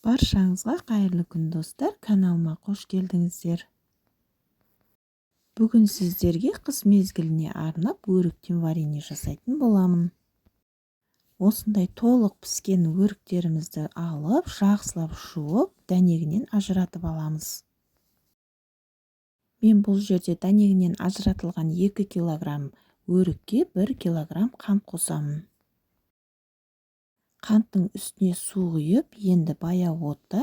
Баршаңызға қайырлы күн, достар! Каналыма қош келдіңіздер. Бүгін сіздерге қыс мезгіліне арнап өріктен варенье жасайтын боламын. Осындай толық піскен өріктерімізді алып, жақсылап жуып, дәнегінен ажыратып аламыз. Мен бұл жерде дәнегінен ажыратылған 2 килограмм өрікке 1 килограмм қант қосамын. Қанттың үстіне су құйып, енді баяу отта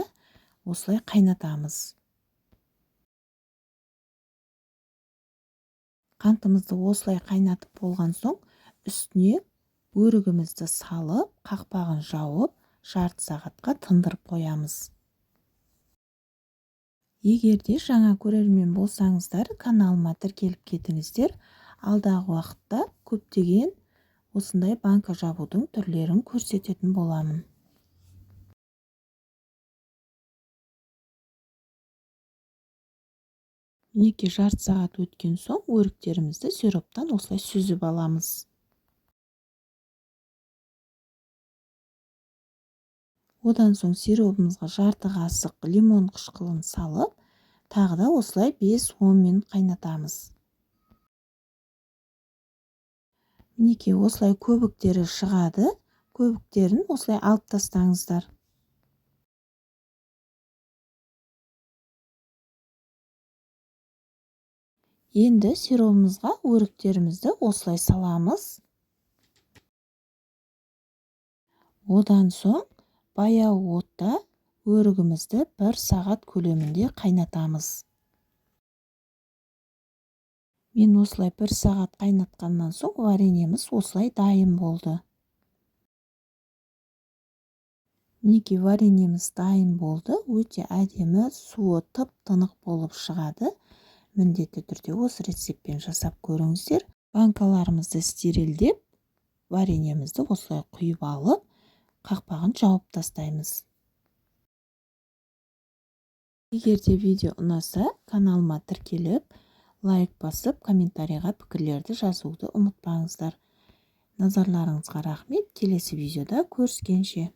осылай қайнатамыз. Қантымызды осылай қайнатып болған соң, үстіне өрігімізді салып, қақпағын жауып, жарты сағатқа тындырып қоямыз. Егер де жаңа көрермен болсаңыздар, каналыма тіркеліп кетіңіздер. Алдағы уақытта көптеген осындай банка жабудың түрлерін көрсететін боламын. Мінекей, жарты сағат өткен соң өріктерімізді сироптан осылай сүзіп аламыз. Одан соң сиробымызға жарты қасық лимон қышқылын салып, тағы да осылай 5-10 минут қайнатамыз. Мінекей, осылай көбіктері шығады. Көбіктерін осылай алып тастаңыздар. Енді сиробымызға өріктерімізді осылай саламыз. Одан соң баяу отта өрігімізді 1 сағат көлемінде қайнатамыз. Мен осылай 1 сағат қайнатқаннан соң вареньеміз осылай дайын болды. Мінекей, вареньеміз дайын болды. Өте әдемі, суы тып-тынық болып шығады. Міндетті түрде осы рецептпен жасап көріңіздер. Банкаларымызды стерилдеп, вареньемізді осылай құйып алып, қақпағын жауып тастаймыз. Егер де видео ұнаса, каналыма тіркеліп, лайк басып, комментарийға пікірлерді жазуды ұмытпаңыздар. Назарларыңызға рахмет. Келесі видеода көріскенше.